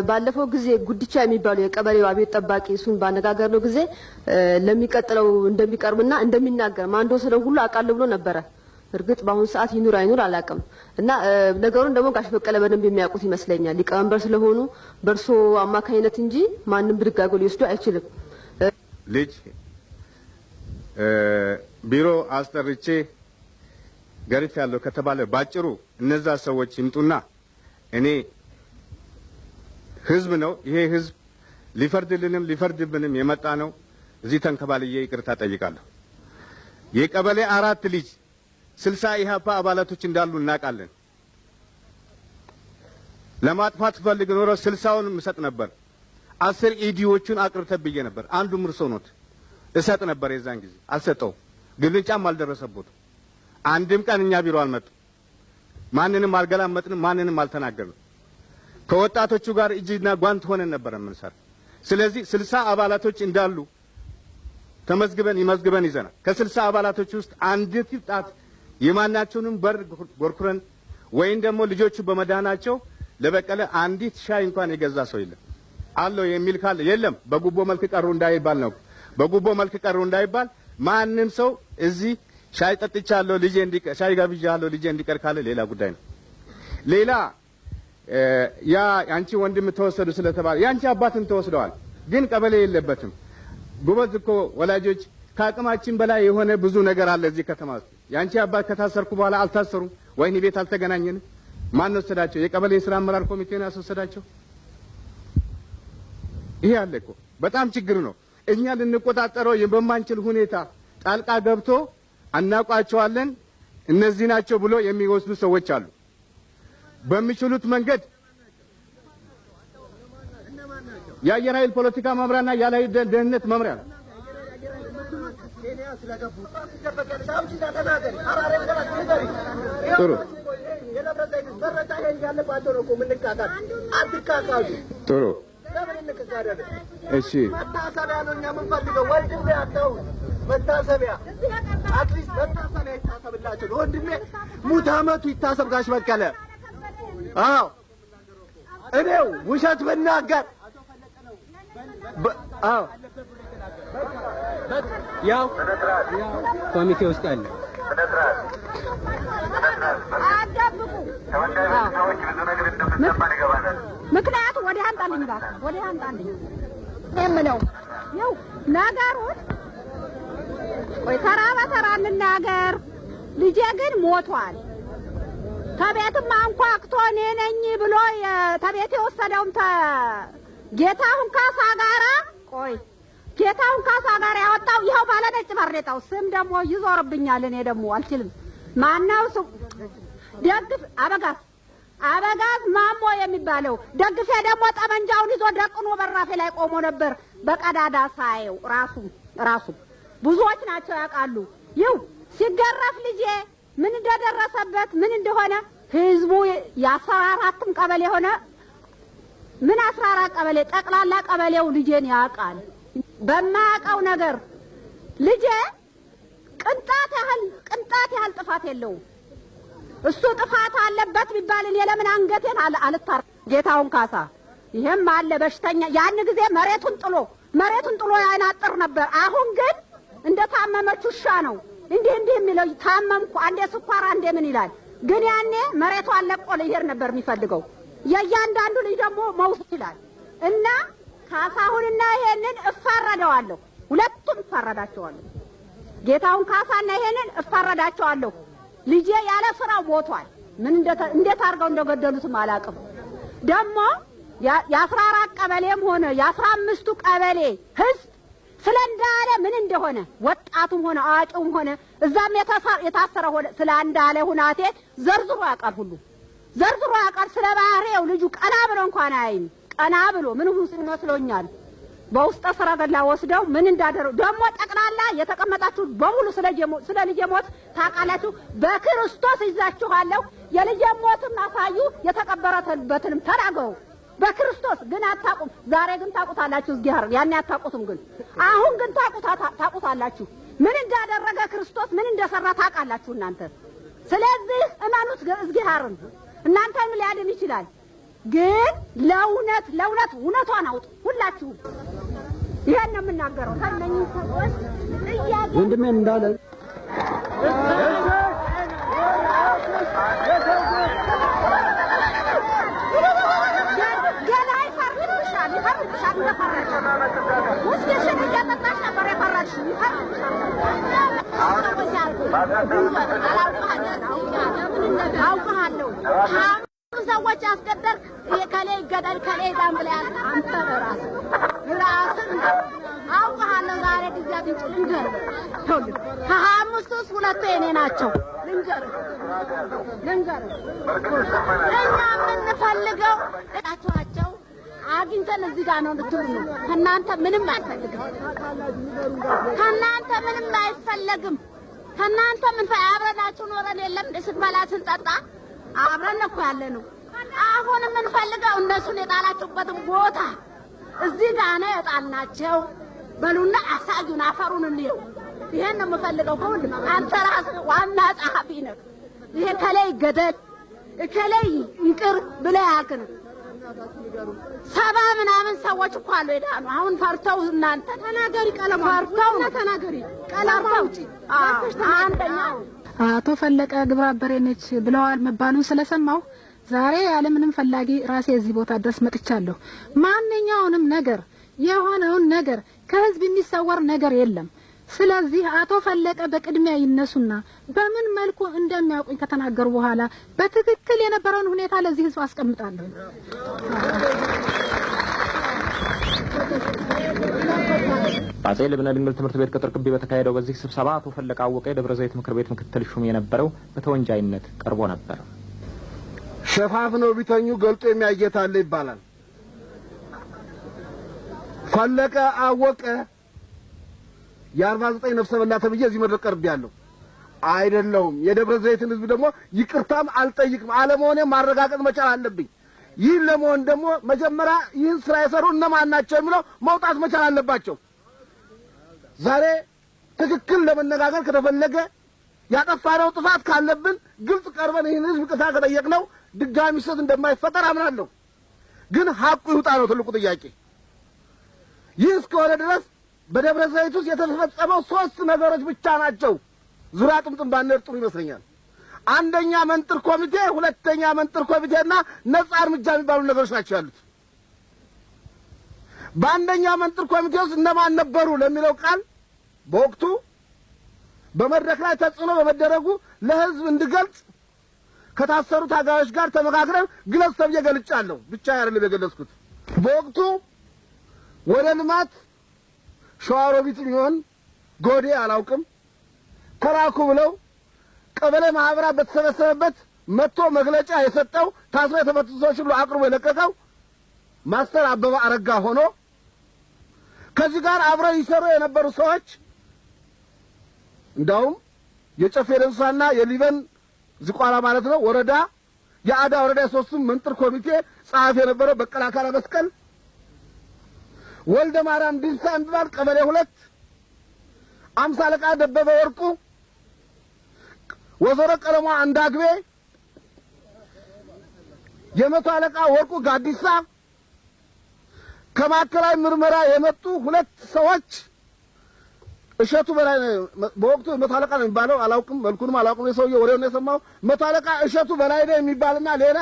ባለፈው ጊዜ ጉዲቻ የሚባለው የቀበሌው አብዮት ጠባቂ እሱን ባነጋገርነው ጊዜ ለሚቀጥለው እንደሚቀርብና እንደሚናገር ማን እንደወሰደው ሁሉ አውቃለሁ ብሎ ነበረ። እርግጥ በአሁኑ ሰዓት ይኑር አይኑር አላውቅም። እና ነገሩን ደግሞ ጋሽ በቀለ በደንብ የሚያውቁት ይመስለኛል። ሊቀመንበር ስለሆኑ በእርሶ አማካኝነት እንጂ ማንም ብድግ አድርጎ ሊወስዱ አይችልም። ልጅ ቢሮ አስጠርቼ ገርፍ ያለው ከተባለ ባጭሩ እነዛ ሰዎች ይምጡና እኔ ህዝብ ነው፣ ይሄ ህዝብ ሊፈርድልንም ሊፈርድብንም የመጣ ነው። እዚህ ተንከባልዬ ይቅርታ ጠይቃለሁ። የቀበሌ 4 ልጅ 60 ኢህአፓ አባላቶች እንዳሉ እናውቃለን። ለማጥፋት ፈልግ ኖሮ 60ውን እሰጥ ነበር። 10 ኢዲዎቹን አቅርብ ብዬ ነበር። አንዱም እርሶ ኖት እሰጥ ነበር። የዛን ጊዜ አልሰጠው፣ ግልንጫም አልደረሰቦት። አንድም ቀን እኛ ቢሮ አልመጡም። ማንንም አልገላመጥንም፣ ማንንም አልተናገርንም። ከወጣቶቹ ጋር እጅና ጓንት ሆነን ነበር የምንሰራ። ስለዚህ 60 አባላቶች እንዳሉ ተመዝግበን ይመዝግበን ይዘናል። ከ60 አባላቶች ውስጥ አንዲት ጣት የማናቸውንም በር ጎርኩረን ወይም ደግሞ ልጆቹ በመዳናቸው ለበቀለ አንዲት ሻይ እንኳን የገዛ ሰው የለም። አለው የሚል ካለ የለም። በጉቦ መልክ ቀሩ እንዳይባል ነው። በጉቦ መልክ ቀሩ እንዳይባል ማንም ሰው እዚህ ሻይ ጠጥቻለሁ ልጄ እንዲቀር ሻይ ጋብዣለሁ ልጄ እንዲቀር ካለ ሌላ ጉዳይ ነው። ሌላ ያ ያንቺ ወንድም ተወሰዱ ስለተባለ ያንቺ አባትም ተወስደዋል፣ ግን ቀበሌ የለበትም። ጎበዝ እኮ ወላጆች ከአቅማችን በላይ የሆነ ብዙ ነገር አለ እዚህ ከተማ ውስጥ። ያንቺ አባት ከታሰርኩ በኋላ አልታሰሩም፣ ወህኒ ቤት አልተገናኘንም። ማን ወሰዳቸው? የቀበሌ የስራ አመራር ኮሚቴ ነው ያስወሰዳቸው። ይሄ አለ እኮ በጣም ችግር ነው። እኛ ልንቆጣጠረው በማንችል ሁኔታ ጣልቃ ገብቶ አናውቃቸዋለን እነዚህ ናቸው ብሎ የሚወስዱ ሰዎች አሉ። በሚችሉት መንገድ የአየር ኃይል ፖለቲካ መምሪያና የአየር ደህንነት መምሪያ ነው። ጥሩ ጥሩ እሺ፣ መታሰቢያ ነው እኛ የምንፈልገው። ወንድሜ አታው መታሰቢያ at least መታሰቢያ ይታሰብላቸው። ወንድሜ ሙት ዓመቱ ይታሰብ ጋሽ በቀለ። አዎ እኔው ውሸት ብናገር አዎ ያው ኮሚቴ ውስጥ አለ። አትደብቁ። ምክንያቱም ወዲህ አምጣልኝ እባክህ፣ ወዲህ አምጣልኝ የምለው ይኸው ነገሩን። ቆይ ተራ በተራ እንናገር። ልጄ ግን ሞቷል። ከቤትም አንኳኩቶ እኔ ነኝ ብሎ ተቤት የወሰደውም ጌታሁን ካሳ ጋራ ቆይ ጌታሁን ካሳ ጋር ያወጣው ይኸው ባለ ነጭ ባርኔጣው ስም ደግሞ ይዞርብኛል። እኔ ደግሞ አልችልም። ማነው እሱ? ደግፍ አበጋዝ አበጋዝ ማሞ የሚባለው ደግፌ ደግሞ ጠመንጃውን ይዞ ደቅኖ በራፌ ላይ ቆሞ ነበር። በቀዳዳ ሳየው ራሱ ራሱ ብዙዎች ናቸው ያውቃሉ። ይው ሲገረፍ ልጄ ምን እንደደረሰበት ምን እንደሆነ ህዝቡ የ14ም ቀበሌ ሆነ ምን 14 ቀበሌ ጠቅላላ ቀበሌው ልጄን ያውቃል። በማያውቀው ነገር ልጄ ቅንጣት ያህል ቅንጣት ያህል ጥፋት የለውም። እሱ ጥፋት አለበት ቢባል እኔ ለምን አንገቴን አልታር ጌታሁን ካሳ ይሄም አለ በሽተኛ። ያን ጊዜ መሬቱን ጥሎ መሬቱን ጥሎ ያናጥር ነበር። አሁን ግን እንደ ታመመች ውሻ ነው እንዲህ እንዲህ የሚለው። ታመምኩ አንዴ ስኳር አንዴ ምን ይላል። ግን ያኔ መሬቷን ለቆ ሊሄድ ነበር የሚፈልገው። የእያንዳንዱ ልጅ ደግሞ መውሰድ ይችላል። እና ካሳሁንና ይሄንን እፋረደዋለሁ፣ ሁለቱም እፋረዳቸዋለሁ። ጌታሁን ካሳና ይሄንን እፋረዳቸዋለሁ። ልጄ ያለ ስራው ሞቷል። ምን እንዴት አድርገው እንደገደሉትም አላውቅም። ደግሞ የ14 ቀበሌም ሆነ የ15ቱ ቀበሌ ህዝብ ስለ እንዳለ ምን እንደሆነ ወጣቱም ሆነ አዋቂውም ሆነ እዛም የታሰረ ሆነ ስለ እንዳለ ሁናቴ ዘርዝሮ ያውቃል። ሁሉ ዘርዝሮ ያውቃል። ስለ ባህሪው ልጁ ቀና ብሎ እንኳን አያይም። ቀና ብሎ ምን መስሎኛል በውስጠ ሰረገላ ወስደው ምን እንዳደረው ደግሞ ጠቅላላ የተቀመጣችሁ በሙሉ ስለ ልጄ ሞት ታውቃላችሁ። በክርስቶስ ይዛችኋለሁ። የልጄ ሞትም አሳዩ፣ የተቀበረበትንም ተናገሩ። በክርስቶስ ግን አታውቁም። ዛሬ ግን ታውቁታላችሁ። እግዚአብሔር ያኔ አታውቁትም፣ ግን አሁን ግን ታውቁታላችሁ። ምን እንዳደረገ ክርስቶስ ምን እንደሰራ ታውቃላችሁ እናንተ። ስለዚህ እመኑት እግዚአብሔርን፣ እናንተንም ሊያድን ይችላል። ግን ለእውነት ለእውነት እውነቷን አውጡ ሁላችሁም። ይሄን ነው የምናገረው። ከእነኝህ ሰዎች ጥያቄ ወንድሜ እንዳለ ገና ይፈርድብሻል፣ ይፈርድብሻል። እንደፈረድሽ ውስኪሽን እየጠጣሽ ነበር የፈረድሽው። ይፈርድብሻል። አውቅሃለሁ። ሰዎች አስገደልክ። ከሌ ይገደል ከሌ ይዳን ብለህ ያልክ አንተ ራስህ ራስህ አውቅሃለሁ። ዛሬ ጊዜ አግኝቼ ልንገርህ፣ ይኸውልህ ከ25ቱ ውስጥ 2ቱ የኔ ናቸው። ልንገርህ ልንገርህ እኛ የምንፈልገው እጣችኋቸው አግኝተን እዚህ ጋር ነው እንድትሉ ነው። ከእናንተ ምንም አንፈልግም። ከእናንተ ምንም አይፈለግም። ከእናንተ ምን አብረናችሁ ኖረን የለም እንደ ስንበላ ስንጠጣ አብረን እኮ ያለ ነው። አሁን የምንፈልገው እነሱን የጣላችሁበትን ቦታ እዚህ ጋር ነው የጣልናቸው በሉና አሳዩን፣ አፈሩን እንየው። ይሄን ነው የምፈልገው ከሁሉም። አንተ ራስህ ዋና ጸሐፊ ነህ። ይሄ ከላይ ገደል እከላይ ይቅር ብለህ ያልክ ነው። 70 ምናምን ሰዎች እኮ አሉ የዳኑ። አሁን ፈርተው እናንተ ተናገሪ፣ ቀለማ ፈርተው ተናገሪ፣ ቀለማ ውጪ አንደኛ አቶ ፈለቀ ግብረ አበሬ ነች ብለዋል መባሉን ስለሰማሁ ዛሬ ያለምንም ፈላጊ ራሴ እዚህ ቦታ ድረስ መጥቻለሁ። ማንኛውንም ነገር የሆነውን ነገር ከህዝብ የሚሰወር ነገር የለም። ስለዚህ አቶ ፈለቀ በቅድሚያ ይነሱና በምን መልኩ እንደሚያውቁኝ ከተናገሩ በኋላ በትክክል የነበረውን ሁኔታ ለዚህ ህዝብ አስቀምጣለሁ። በአፄ ልብነ ድንግል ትምህርት ቤት ቅጥር ግቢ በተካሄደው በዚህ ስብሰባ አቶ ፈለቀ አወቀ የደብረ ዘይት ምክር ቤት ምክትል ሹም የነበረው በተወንጃይነት ቀርቦ ነበር። ሸፋፍነው ቢተኙ ገልጦ የሚያየት አለ ይባላል። ፈለቀ አወቀ የ49 ነፍሰ በላ ተብዬ እዚህ መድረክ ቀርቤያለሁ። አይደለሁም። የደብረ ዘይትን ህዝብ ደግሞ ይቅርታም አልጠይቅም። አለመሆኔን ማረጋገጥ መቻል አለብኝ። ይህን ለመሆን ደግሞ መጀመሪያ ይህን ስራ የሰሩ እነማን ናቸው የሚለው መውጣት መቻል አለባቸው። ዛሬ ትክክል ለመነጋገር ከተፈለገ ያጠፋነው ጥፋት ካለብን ግልጽ ቀርበን ይህን ህዝብ ይቅርታ ከጠየቅነው ድጋሚ ስህተት እንደማይፈጠር አምናለሁ። ግን ሀቁ ይውጣ ነው ትልቁ ጥያቄ። ይህ እስከሆነ ድረስ በደብረ ዘይት ውስጥ የተፈጸመው 3 ነገሮች ብቻ ናቸው። ዙሪያ ጥምጥም ባንሄድ ጥሩ ይመስለኛል። አንደኛ መንጥር ኮሚቴ፣ ሁለተኛ መንጥር ኮሚቴና ነጻ እርምጃ የሚባሉ ነገሮች ናቸው ያሉት። በአንደኛ መንጥር ኮሚቴ ውስጥ እነማን ነበሩ ለሚለው ቃል በወቅቱ በመድረክ ላይ ተጽዕኖ በመደረጉ ለህዝብ እንድገልጽ ከታሰሩ ታጋዮች ጋር ተመካክረን ግለጽ ተብዬ ገልጫለሁ። ብቻ አይደለም የገለጽኩት። በወቅቱ ወደ ልማት ሸዋሮቢት ይሆን ጎዴ አላውቅም ተራኩ ብለው ቀበሌ ማህበራት በተሰበሰበበት መጥቶ መግለጫ የሰጠው ታስሮ የተፈቱ ሰዎች ሁሉ አቅርቦ የለቀቀው ማስተር አበበ አረጋ ሆኖ ከዚህ ጋር አብረው ይሰሩ የነበሩ ሰዎች እንዳውም የጨፌ ደንሳና የሊበን ዝቋላ ማለት ነው ወረዳ የአዳ ወረዳ ሶስቱም መንጥር ኮሚቴ ጸሐፊ የነበረው በቀለ አካለ መስቀል፣ ወልደ ማርያም ዲንሳ የሚባል ቀበሌ 2፣ አምሳ አለቃ ደበበ ወርቁ፣ ወይዘሮ ቀለሟ አንዳግቤ፣ የመቶ አለቃ ወርቁ ጋዲሳ፣ ከማዕከላዊ ምርመራ የመጡ 2 ሰዎች እሸቱ በላይ በወቅቱ መቶ አለቃ ነው የሚባለው አላውቅም፣ መልኩንም አላውቅም፣ የሰውዬው ወሬውን ነው የሰማው። መቶ አለቃ እሸቱ በላይ ነው የሚባልና ሌላ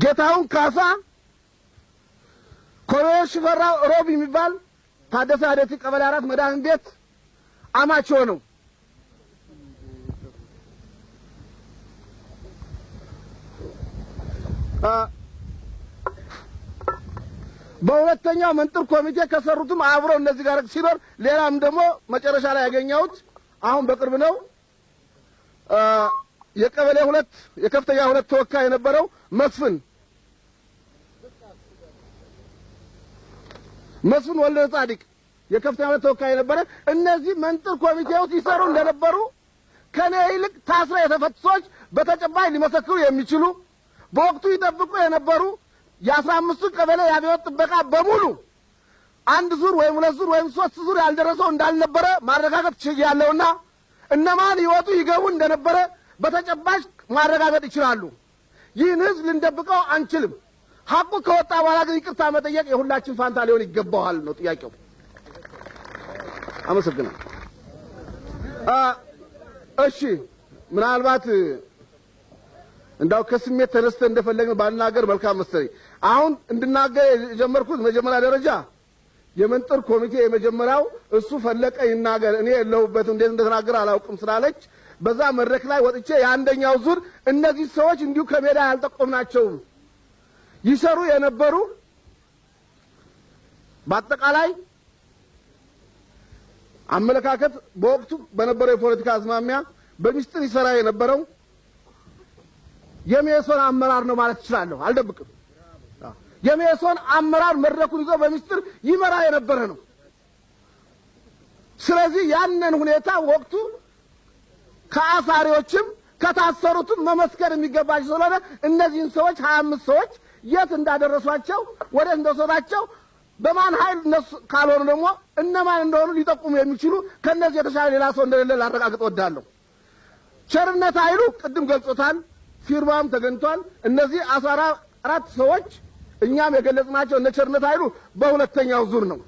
ጌታሁን ካሳ፣ ኮሎኔል ሽፈራው ሮብ የሚባል ታደሰ አደቲ ቀበሌ 4 መድኃኒት ቤት አማች ሆነው በሁለተኛው መንጥር ኮሚቴ ከሰሩትም አብሮ እነዚህ ጋር ሲኖር ሌላም ደግሞ መጨረሻ ላይ ያገኘሁት አሁን በቅርብ ነው። የቀበሌ 2 የከፍተኛ 2 ተወካይ የነበረው መስፍን ወልደ ጻዲቅ የከፍተኛ 2 ተወካይ የነበረ እነዚህ መንጥር ኮሚቴው ሲሰሩ እንደነበሩ ከኔ ይልቅ ታስረው የተፈቱ ሰዎች በተጨባጭ ሊመሰክሩ የሚችሉ በወቅቱ ይጠብቁ የነበሩ የ15ቱ ቀበሌ የአብዮት ጥበቃ በሙሉ አንድ ዙር ወይም 2 ዙር ወይም 3 ዙር ያልደረሰው እንዳልነበረ ማረጋገጥ ችያለሁና እነማን ይወጡ ይገቡ እንደነበረ በተጨባጭ ማረጋገጥ ይችላሉ። ይህን ህዝብ ልንደብቀው አንችልም። ሐቁ ከወጣ በኋላ ግን ይቅርታ መጠየቅ የሁላችን ፋንታ ሊሆን ይገባዋል ነው ጥያቄው። አመሰግናለሁ። እሺ፣ ምናልባት እንዳው ከስሜት ተነስተን እንደፈለግን ባልናገር መልካም መሰለኝ። አሁን እንድናገር የጀመርኩት መጀመሪያ ደረጃ የመንጥር ኮሚቴ የመጀመሪያው እሱ ፈለቀ ይናገር፣ እኔ የለሁበትም፣ እንዴት እንደተናገረ አላውቅም ስላለች በዛ መድረክ ላይ ወጥቼ የአንደኛው ዙር እነዚህ ሰዎች እንዲሁ ከሜዳ ያልጠቆምናቸውም ይሰሩ የነበሩ በአጠቃላይ አመለካከት በወቅቱ በነበረው የፖለቲካ አዝማሚያ በሚስጥር ይሰራ የነበረው የሜሶን አመራር ነው ማለት እችላለሁ። አልደብቅም። የሜሶን አመራር መድረኩን ይዞ በሚስጥር ይመራ የነበረ ነው። ስለዚህ ያንን ሁኔታ ወቅቱ ከአሳሪዎችም ከታሰሩትም መመስከር የሚገባቸው ስለሆነ እነዚህን ሰዎች 25 ሰዎች የት እንዳደረሷቸው፣ ወደ እንደወሰዷቸው፣ በማን ኃይል እነሱ ካልሆኑ ደግሞ እነማን እንደሆኑ ሊጠቁሙ የሚችሉ ከነዚህ የተሻለ ሌላ ሰው እንደሌለ ላረጋግጥ እወዳለሁ። ቸርነት ኃይሉ ቅድም ገልጾታል፣ ፊርማም ተገኝቷል። እነዚህ 14 ሰዎች እኛም የገለጽናቸው እነ ቸርነት ኃይሉ በሁለተኛው ዙር ነው።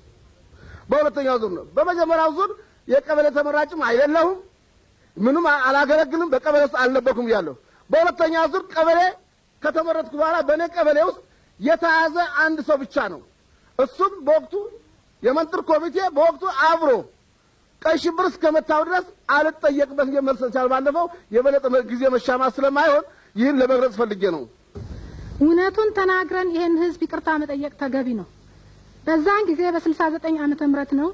በሁለተኛው ዙር ነው። በመጀመሪያው ዙር የቀበሌ ተመራጭም አይደለሁም፣ ምንም አላገለግልም፣ በቀበሌ ውስጥ አልነበርኩም እያለሁ በሁለተኛው ዙር ቀበሌ ከተመረጥኩ በኋላ በእኔ ቀበሌ ውስጥ የተያዘ አንድ ሰው ብቻ ነው። እሱም በወቅቱ የመንጥር ኮሚቴ በወቅቱ አብሮ ቀይ ሽብር እስከመታው ድረስ አልጠየቅበት መልስ ቻል። ባለፈው የበለጠ ጊዜ መሻማት ስለማይሆን ይህን ለመግለጽ ፈልጌ ነው። እውነቱን ተናግረን ይሄን ህዝብ ይቅርታ መጠየቅ ተገቢ ነው። በዛን ጊዜ በ69 ዓመተ ምህረት ነው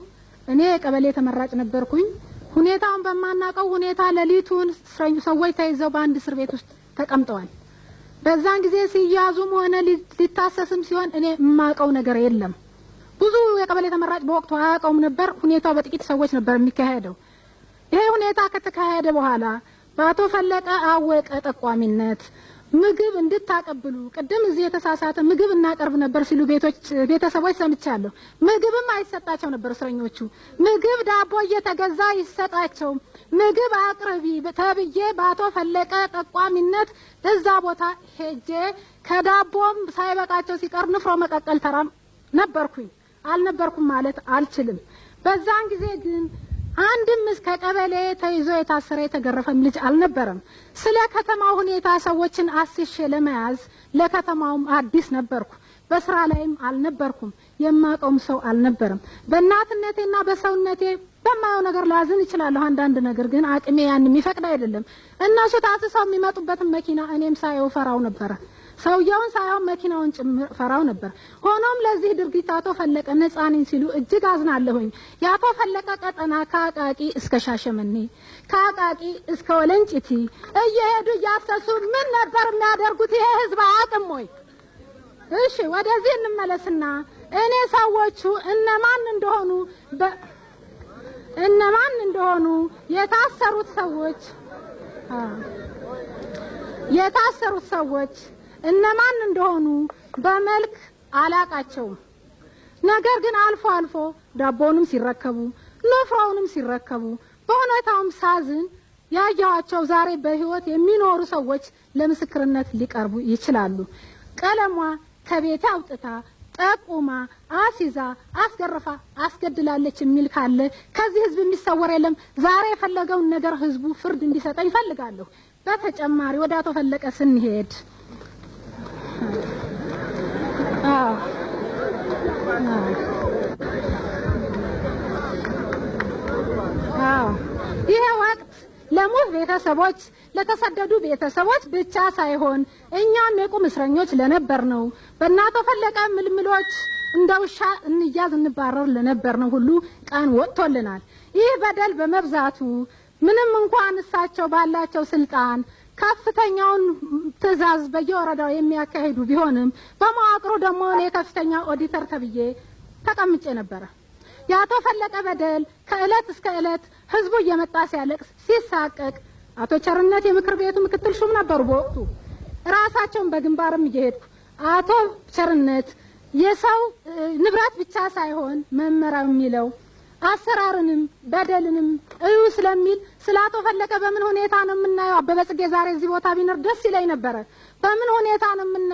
እኔ የቀበሌ ተመራጭ ነበርኩኝ። ሁኔታውን በማናውቀው ሁኔታ ሌሊቱን ሰዎች ተይዘው በአንድ እስር ቤት ውስጥ ተቀምጠዋል። በዛን ጊዜ ሲያዙም ሆነ ሊታሰስም ሲሆን እኔ የማውቀው ነገር የለም። ብዙ የቀበሌ ተመራጭ በወቅቱ አያውቀውም ነበር። ሁኔታው በጥቂት ሰዎች ነበር የሚካሄደው። ይሄ ሁኔታ ከተካሄደ በኋላ በአቶ ፈለቀ አወቀ ጠቋሚነት ምግብ እንድታቀብሉ፣ ቅድም እዚህ የተሳሳተ ምግብ እናቀርብ ነበር ሲሉ ቤተሰቦች ሰምቻለሁ። ምግብም አይሰጣቸው ነበር እስረኞቹ። ምግብ ዳቦ እየተገዛ ይሰጣቸው፣ ምግብ አቅርቢ ተብዬ በአቶ ፈለቀ ጠቋሚነት እዛ ቦታ ሄጄ ከዳቦም ሳይበቃቸው ሲቀር ንፍሮ መቀቀል ተራም ነበርኩኝ። አልነበርኩም ማለት አልችልም። በዛን ጊዜ ግን አንድም እስከ ቀበሌ ተይዞ የታሰረ የተገረፈም ልጅ አልነበረም። ስለ ከተማው ሁኔታ ሰዎችን አስሼ ለመያዝ ለከተማውም አዲስ ነበርኩ። በስራ ላይም አልነበርኩም። የማውቀውም ሰው አልነበረም። በእናትነቴና በሰውነቴ በማየው ነገር ላዝን እችላለሁ። አንዳንድ ነገር ግን አቅሜ ያን የሚፈቅድ አይደለም። እነሱ ታስሰው የሚመጡበትን መኪና እኔም ሳየው ፈራው ነበረ። ሰውየውን ሳይሆን መኪናውን ጭምር ፈራው ነበር። ሆኖም ለዚህ ድርጊት አቶ ፈለቀ ነፃ ነኝ ሲሉ እጅግ አዝናለሁኝ። የአቶ ፈለቀ ቀጠና ከአቃቂ እስከ ሻሸመኔ፣ ከአቃቂ እስከ ወለንጭቲ እየሄዱ እያሰሱ ምን ነበር የሚያደርጉት? ይሄ ህዝብ አያውቅም ወይ? እሺ ወደዚህ እንመለስና እኔ ሰዎቹ እነማን እንደሆኑ የታሰሩት ሰዎች እነማን እንደሆኑ በመልክ አላቃቸውም። ነገር ግን አልፎ አልፎ ዳቦውንም ሲረከቡ ንፍሮውንም ሲረከቡ በሁኔታውም ሳዝን ያየኋቸው ዛሬ በህይወት የሚኖሩ ሰዎች ለምስክርነት ሊቀርቡ ይችላሉ። ቀለሟ ከቤት አውጥታ ጠቁማ አሲዛ አስገርፋ አስገድላለች የሚል ካለ ከዚህ ህዝብ የሚሰወር የለም። ዛሬ የፈለገውን ነገር ህዝቡ ፍርድ እንዲሰጠኝ እፈልጋለሁ። በተጨማሪ ወደ አቶ ፈለቀ ስንሄድ ይሄ ወቅት ለሙት ቤተሰቦች ለተሰደዱ ቤተሰቦች ብቻ ሳይሆን እኛም የቁም እስረኞች ለነበር ነው፣ በእናቶ ፈለቀ ምልምሎች እንደ ውሻ እንያዝ እንባረር ለነበር ነው ሁሉ ቀን ወጥቶልናል። ይህ በደል በመብዛቱ ምንም እንኳን እሳቸው ባላቸው ስልጣን ከፍተኛውን ትዕዛዝ በየወረዳው የሚያካሂዱ ቢሆንም በመዋቅሩ ደግሞ እኔ ከፍተኛ ኦዲተር ተብዬ ተቀምጬ ነበረ። የአቶ ፈለቀ በደል ከእለት እስከ እለት ህዝቡ እየመጣ ሲያለቅስ ሲሳቀቅ፣ አቶ ቸርነት የምክር ቤቱ ምክትል ሹም ነበሩ በወቅቱ። ራሳቸውን በግንባርም እየሄድኩ አቶ ቸርነት የሰው ንብረት ብቻ ሳይሆን መመሪያው የሚለው አሰራርንም በደልንም እዩ ስለሚል ስለ አቶ ፈለቀ በምን ሁኔታ ነው የምናየው? አበበ ጽጌ ዛሬ እዚህ ቦታ ቢኖር ደስ ይለኝ ነበረ። በምን ሁኔታ ነው የምናየው?